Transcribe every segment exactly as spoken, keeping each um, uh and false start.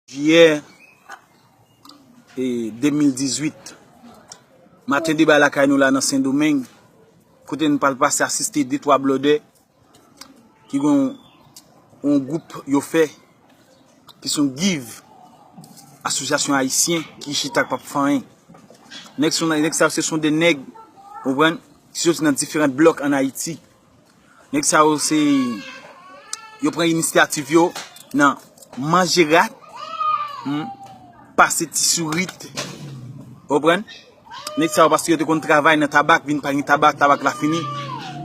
Jiyè, e, de mil dizuit. Maten deba lakay nou la nan Sendomeng, kote nou pral pase asiste de twa blòdè ki gen yon gwoup yo fè, ki se yon give, asosyasyon ayisyen ki chita k p ap fè anyen. Nèg se yon, nèg sa yo se son de nèg, ou konprann, ki soti nan diferan blòk ann Ayiti. Nèg sa yo se, yo pran inisyativ yo nan manje rat, hmm, pase ti sourit, ou konprann? Nèg sa yo, paske yo te konn travay nan tabak, vin pa gen tabak, tabak la fini.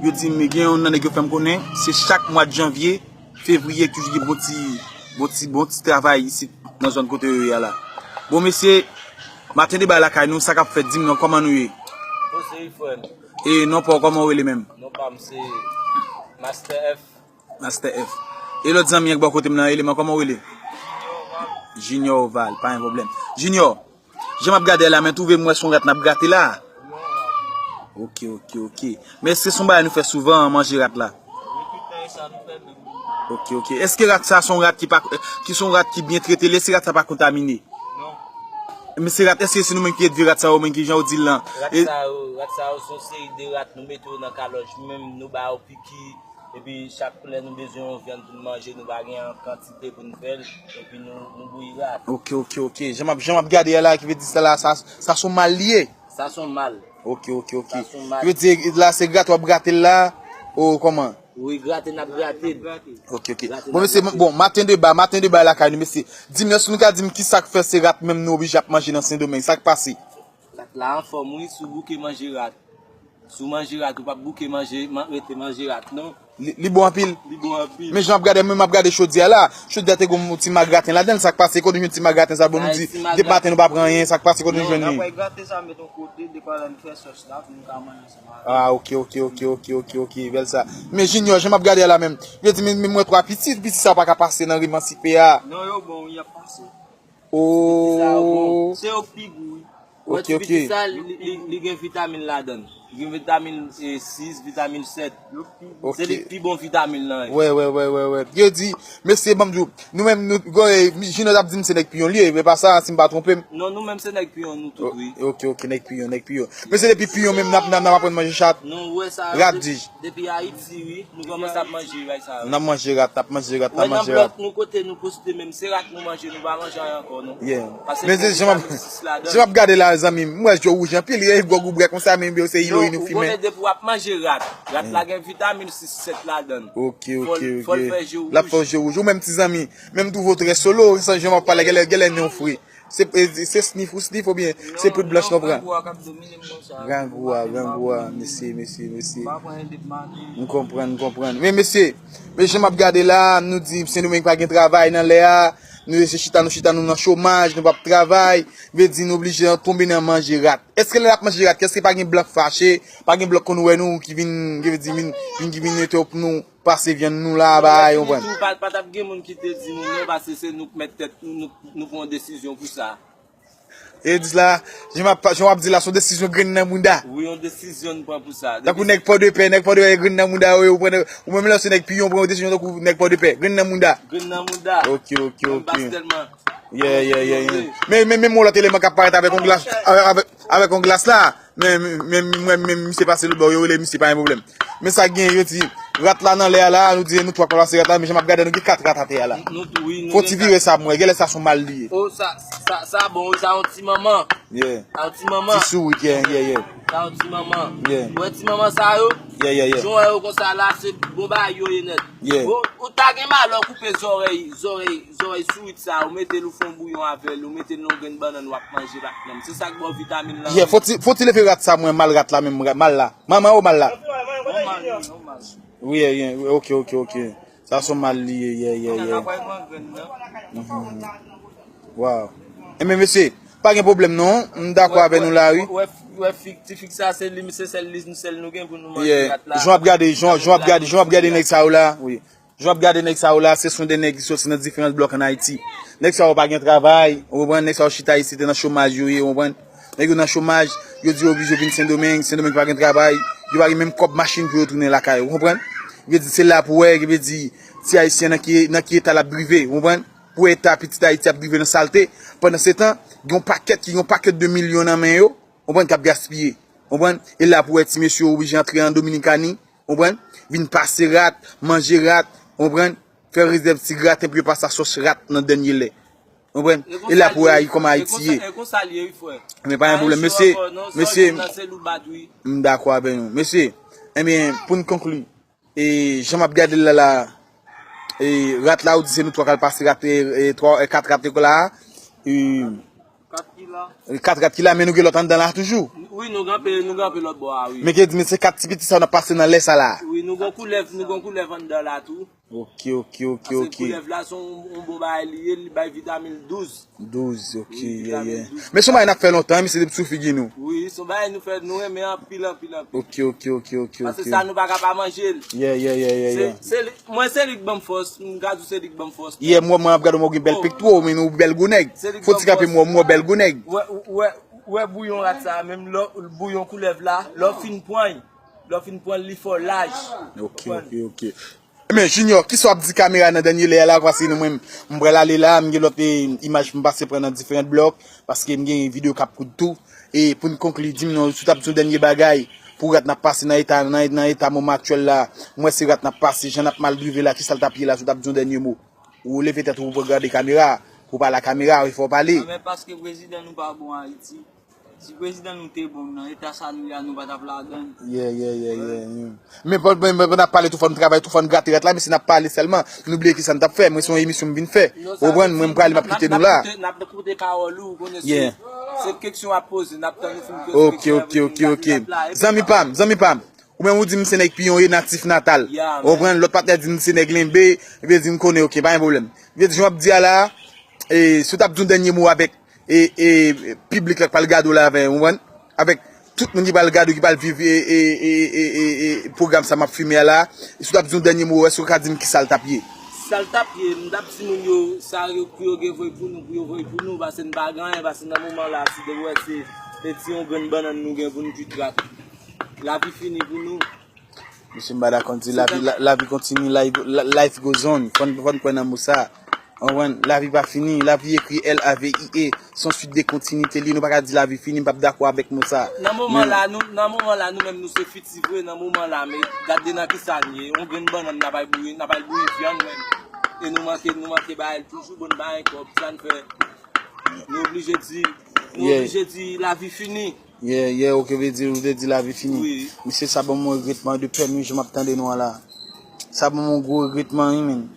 Yo di m, gen yon nan nèg yo fè m konnen, se chak mwa de janvye, fevriye, ki toujou gen bon ti, bon ti, bon ti travay isit nan zòn kote yo ye a la. Bon, mesye, maten deba lakay nou, sa k ap fèt, di m non, kòman nou ye? Bon, se frè m. E non pa w, kòman w rele menm? Non pa m se Master F. Master F. E lòt zanmi an k bò kote m nan, rele mwen, kòman w rele? Junior Oval, pa gen pwoblèm. Junior, jan m ap gade la, men twouve m wè se yon rat n ap grate la. Ok, ok, ok. Men èske se yon bagay nou fè souvan, manje rat la? Ok, ok. Èske rat sa se yon rat ki pa, ki se yon rat ki byen trete, èske rat sa pa kontamine? Men se rat, èske se nou menm ki elve rat sa yo menm ki jan w di l lan? Rat sa yo, rat sa yo se yon seri de rat nou mete yo nan kalòj menm, nou ba yo piki, epi chak lè nou bezwen yon vyann pou n manje, nou pa gen an kantite pou n fè l, epi nou, nou bouyi rat. Ok, ok, ok. Jan m ap, jan m ap gade a la, ki vle di sa la, sa, sa se yon mal li ye? Sa se yon mal. Ok, ok, ok. Sa se yon mal. Ki vle di la, se grate w ap grate l la, ou kòman? Wi, grate n ap grate l. Ok, ok. Bon, mesye, bon, maten deba, maten deba lakay nou, mesye. Di m, èske nou ka di m ki sa k fè se rat menm nou oblije ap manje nan Sendomeng? Sa k pase? Rat la anfòm, wi, si w bouke manje rat. Si w manje rat, ou p ap bouke manje, man-, rete manje rat, non. Li, li bon anpil. Li bon anpil. Men jan m ap gade, mwen m ap gade chodyè la. Chodyè te gon ti ma graten ladan l. Sa k pase? Kote nou jwenn ti ma graten sa? Bon, nou di, depi maten nou pa pran anyen. Sa k pase? Kote nou jwenn li? N ap pran graten sa, met yon kote, depi lè n fè sòs la, pou nou ka manje ansanm avè l. Ah, ok, ok, ok, ok, ok, ok, bèl sa. Men Junior, jan m ap gade a la menm, yo di, men, men mwen twa piti, piti sa pa ka pase nan rimansipe a. Non, yo bon, wi, y ap pase. Piti sa yo bon. Oh. Se yo k pi gou, wi. Wè, ok, ti piti sa, li, li, li gen vitamin ladan l. Li gen vitamin, eh, sis, vitamin sèt. Yo pi gou. Ok. Se li k pi bon vitamin lan, wi. Wè, wè, wè, wè, wè. Yo di, mesye, ban m di w, nou menm, nou, gwo, eh, Junior t ap di m se nèg Piyon li ye, e pa sa, si m pa twonpe m. Non, nou menm se nèg Piyon, nou tout, wi. O-, ok, ok, nèg Piyon, nèg Piyon. Mesye, depi Piyon menm, n ap, n ap, n ap aprann manje chat. Nou wè sa, rat, dij. Depi Ayiti, wi, nou kòmanse ap manje bagay sa yo. N ap manje rat, n ap manje rat, n ap manje rat. Wè, nan blòk nou kote nou poste menm, se rat nou manje, nou pa manje anyen ankò, non. Yeah. Paske men se jan m ap, jan m ap gade la, zanmi m, m wè je w wouj anpil, e gwo gou brè konsa, men se ewoyin ou fimen. Non, ou konnen depi w ap manje rat, rat la gen vitamin sis, sèt ladan l. Ok, ok, ok. Fò l, fò l fè je w wouj. L ap fè w je wouj. Ou menm ti zanmi, men m twouve w trè solo, san jan m ap pale, genlè, genlè nen w fre. Se, e, se snif ou snif oubyen se poud blanch nou pran? Non, non, grangou a k ap domine m konsa. Grangou a, grangou a, mesye, mesye, mesye. M pa pran endep maten. M konprann, m konprann. Men mesye, men jan m ap gade la, nou di Sendomeng pa gen travay nan lè a, nou rete chita, nou chita, nou nan chomaj, nou p ap travay, vle di nou oblije tonbe nan manje rat. Èske lè n ap manje rat, èske pa gen blan k fache, pa gen blan k konn wè nou, ki vin, ki vin di, vin, vin, ki vin mete yo pou nou pase vyann nou la, bagay, ou konprann? Tou, pa, pa t ap gen moun ki te di nou non, paske se nou k mèt tèt nou, nou, nou pran yon desizyon pou sa. E di la, jan m ap, jan w ap di la, se yon desizyon grenn nan mouda. Wi, yon desizyon n pran pou sa. Tankou nèg Pòdepè, nèg Pòdepè grenn nan mouda yo, ou pran, ou menm lè se nèg Piyon, pran yon desizyon tankou nèg Pòdepè, grenn nan mouda. Grenn nan mouda. Ok, ok, ok. Menm pa tèlman. Yeah, yeah, yeah, yeah. Men, men, men, yon lòt eleman k ap parèt avèk yon glas, avèk, avèk, avèk yon glas la. Men, men, men, men, men, misye pase lòt bò, yo rele misye, pa gen pwoblèm. Men sa gen, yo di, rat la nan lè a la, nou di, nou twa k pase rat la, men jan m ap gade, nou gen kat rat atè a la. Nou tou, wi, nou gen kat. Fò ti vire sa pou mwen, genlè sa se yon mal li ye. Oh, sa, sa, sa bon, wi, sa yon ti manman. Yeah. Sa yon ti manman. Ti sourit, yeah, yeah, yeah. Sa yon ti manman. Yeah. Ou wè ti manman sa yo? Yeah, yeah, yeah. Jan w wè yo konsa la, se bon bagay yo ye nèt. Yeah. Ou, ou ta gen malè w koupe zòrèy, zòrèy, zòrèy sourit sa, ou mete l, ou fè yon bouyon avè l, ou mete l nan yon grenn bannann, w ap manje l ak nanm. Se sa k ba w vitamin lan. Yeah, fò ti, fò ti leve rat sa, mwen, mal rat la menm, mal la. Manman ou mal la? Yon mal, yon mal. Wi, yeah, yeah, ok, ok, ok. Sa se yon mal li ye, yeah, yeah, yeah. Nan kay pran grenn nan. Mhm. Wow. Enben, mesye, pa gen pwoblèm non. M dakò avè nou la, wi. Wè, wè, wè, fig, ti fig sa, se li, se sèl li, sèl nou gen pou nou manje rat la. Jan w ap gade, jan, jan w ap gade, jan w ap gade nèg sa yo la, wi. Jan w ap gade nèg sa yo la, se son de nèg ki soti nan diferan blòk ann Ayiti. Nèg sa yo pa gen travay, ou konprann? Nèg sa yo chita isit nan chomaj yo ye, ou konprann? Nèg yo nan chomaj, yo di yo oblije vin Sendomeng, Sendomeng pa gen travay, yo pa gen menm kòb machin pou yo tounen lakay yo, ou konprann? Yo di se la pou wè, yo di ti Ayisyen nan ki, nan ki eta l ap drive, ou konprann? pou eta pitit Ayiti ap drive nan salte. Pandan se tan, gen yon pakèt ki gen yon pakèt de milyon nan men yo, konprann, k ap gaspiye. Konprann? E la pou wè ti mesye yo oblije antre an Dominikani, konprann? Vin pase rat, manje rat, konprann? Fè rezèv ti graten pou yo pase a sòs rat nan dènye lè. Konprann? E la pou wè Ayi kòman Ayiti ye. E konsa l ye, wi, frè. Men pa gen pwoblèm, mesye, mesye. M dakò avè nou. Mesye, ebyen, pou n konkli, e jan m ap gade l la, la, e rat la, ou di se nou twa k al pase rat, e, e, twa, e, kat rat yo la, e, kat rat ki la, men nou gen lòt anndan la toujou. Wi, nou gen anpil, nou gen anpil lòt bò a, wi. Men ki di, men se kat ti pitit sa yo n ap pase nan lè sa la. Wi, nou gen koulèv, nou gen koulèv anndan la tou. Ok, ok, ok, ok. Paske koulèv la se yon, yon bon bagay li ye, li bay vitamin douz. Douz, ok, yeah, yeah. Men se yon bagay n ap fè lontan, misye depi sou figi nou. Wi, se yon bagay nou fè, nou renmen anpil, anpil, anpil. Ok, ok, ok, ok, ok. Paske sa nou pa ka pa manje l. Yeah, yeah, yeah, yeah, yeah. Se, se li, mwen se li k ban m fòs, m ka di w se li k ban m fòs. Yeah, mwen, mwen ap gade w, mwen gen bèl pèktwo, men nou bèl gwo nèg. Fò ti kanpe mwen, mwen bèl gwo nèg. Wè, wè, wè bouyon rat sa, menm lè, bouyon koulèv la, lè w fin pran l, lè w fin pran l, li fè w laj. Ok, ok, ok. Men Junior, kisa w ap di kamera nan dènye lè a la, paske nou menm, m pral ale la, m gen lòt, e, imaj pou m pase pran nan diferan blòk, paske m gen videyo k ap koud tou. E pou n konkli, di m non, si w t ap di yon dènye bagay pou rat n ap pase nan eta, nan, nan eta moman aktyèl la, m wè se rat n ap pase, jan n ap mal drive la, kisa l t ap ye la, si w t ap di yon dènye mo. Ou leve tèt ou pou gade kamera, pou pale a kamera, e fò w pale. A, men paske prezidan nou pa bon Ayiti. Si prezidan nou te bon, nan eta sa nou ye a, nou pa t ap ladan l. Yeah, yeah, yeah, yeah, yeah. Men pandan n ap pale tou, fò n travay tou, fò n grate rat la, men si n ap pale sèlman, nou bliye kisa n t ap fè. Mwen se yon emisyon m vin fè. Ou konprann, mwen m prale, m ap kite nou la. N ap koute pawòl ou, ou konnen se, se keksyon w ap poze, n ap tann ou fin poze keksyon. Ok, ok, ok, ok. Zanmi pa m, zanmi pa m. Ou menm ou di m se nèg Piyon ye, natif natal. Ou konprann, lòt patnè di m se nèg Lenbe, epi di m konnen, ok, pa gen pwoblèm. Vle di, jan w ap di a la, e, si w t ap di yon dènye mo avèk, e, e, piblik la k pral gade w la, avè, ou konprann? Avèk tout moun ki pral gade w, ki pral viv, e, e, pwogram sa m ap filme a la, si w t ap di yon dènye mo, èske w ka di m kisa l t ap ye? Sa l t ap ye, m t ap di moun yo, sa yo, pou yo gen voye pou nou, pou yo voye pou nou, paske n pa gen anyen, paske nan moman la, si de wè se, se ti yon grenn bannann nou gen pou n kuit rat. Lavi fini pou nou. Mesye, m pa dakò, m di lavi, la, lavi kontini, life, la, life goes on. Fò n, fò n kwè nan mo sa. Ou konprann? Lavi pa fini, lavi ekri L A V I E. Se yon suite de kontinite li, nou pa ka di lavi fini, m p ap dakò avèk mo sa. Nan moman la, nou, nan moman la, nou menm nou se fiti vre, nan moman la, men gade nan kisa n ye, yon grenn bannann n ap al bouyi, n ap al bouyi vyann menm. E nou manke, nou manke ba l toujou, bon, n pa gen kòb, sa n fè. Nou oblije di, nou oblije di lavi fini. Yeah, yeah, ok, vle di, ou te di lavi fini. Wi. Mesye, sa ban m yon regretman de pèm, wi, jan m ap tande nou an la. Sa ban m yon gwo regretman, wi, menn.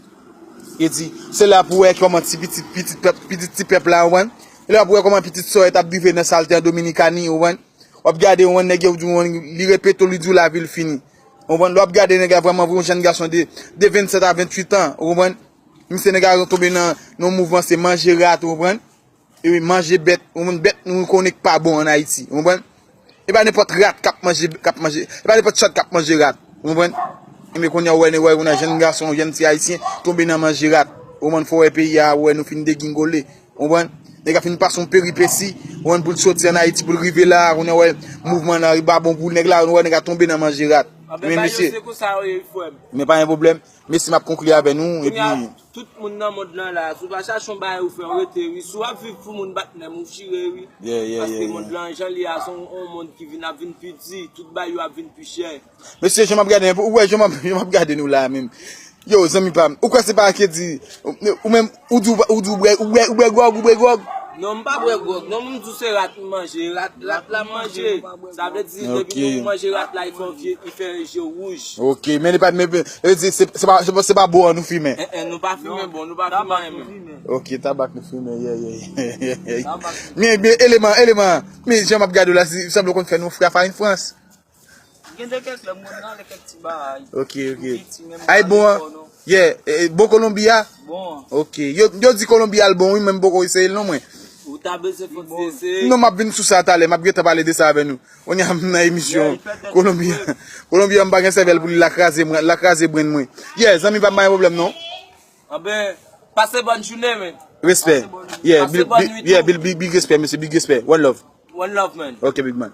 E di, se la pou wè kòman ti pitit, pitit pèp, pitit ti pèp la, ou konprann? E la pou wè kòman pitit sa w t ap drive nan salte an Dominikani, ou konprann? W ap gade, ou konprann, nèg yo di, ou konprann, li repete w, li di w lavi l fini. Ou konprann? Lè w ap gade nèg la vrèman, vrèman, yon jèn gason de, de vennsèt a venntuit an, ou konprann? Misye nèg la tonbe nan, nan yon mouvman, se manje rat, ou konprann? E wi, manje bèt, ou konprann, bèt nou konnen k pa bon ann Ayiti, ou konprann? E pa nenpòt rat k ap manje, k ap manje, e pa nenpòt chat k ap manje rat, ou konprann? Ebyen kounye a, ou wè, ou wè, ou wè jèn gason, jèn ti ayisyen tonbe nan manje rat, ou konprann, fò w wè peyi a, ou wè nou fin degingole, ou konprann? Nèg la fin pase yon peripesi, ou konprann, pou l soti ann Ayiti, pou l rive la, kounye a, ou wè mouvman nan, li pa bon pou nèg la, ou wè nèg la tonbe nan manje rat. Men mesye, men pa gen pwoblèm. Mesye, m ap konkli avè nou, epi. Tout moun nan mond lan la, si w pa chache yon bagay ou fè, w rete, wi. Si w ap viv pou moun bat menm, ou chire, wi. Yeah, yeah, yeah, yeah. Paske mond lan, jan li a, se yon, yon mond ki vin, ap vin pi di, tout bagay yo ap vin pi chè. Mesye, jan m ap gade, ou wè, jan m ap, jan m ap gade nou la, menm. Yo, zanmi pa m, ou kwè se pa ke di, ou menm, ou di, ou di, ou bwè, ou bwè, ou bwè gwòg, ou bwè gwòg? Non, m pa bwè gwòg. Non, m di w se rat m manje, rat, rat la m manje. Sa vle di, depi nou manje rat la, li fè w vye, li fè je w wouj. Ok, men li pa, men, men, vle di, se, se pa, se pa, se pa bon an nou fimen. Eh, eh, nou pa fimen bon, nou pa fimen anyen menm. Ok, tabak nou fimen, yeah, yeah, yeah, yeah. Men, men, eleman, eleman, men jan m ap gade w la, si, sanble w konn fè nou fè farin frans. Gen de kèk lè m konn rale kèk ti bagay. Ok, ok. Ay bon an? Yeah, eh, bon Kolonbi a? Bon. Ok. Yo, yo di Kolonbi a l bon, wi, men m poko eseye l non, mwen. Ou ta bezwen fò ti eseye. Non, m ap vin sou sa talè, m ap gentan pale de sa avè nou. Kounye a m nan emisyon. Kolonbi a, Kolonbi a m pa gen sèvèl pou li, l a kraze mwen, l a kraze brenn mwen. Yeah, zanmi pa m pa gen pwoblèm non. Anben, pase bòn jounen, men. Respè. Yeah, big respè, mesye, big respè. One love. One love, man. Ok, big man.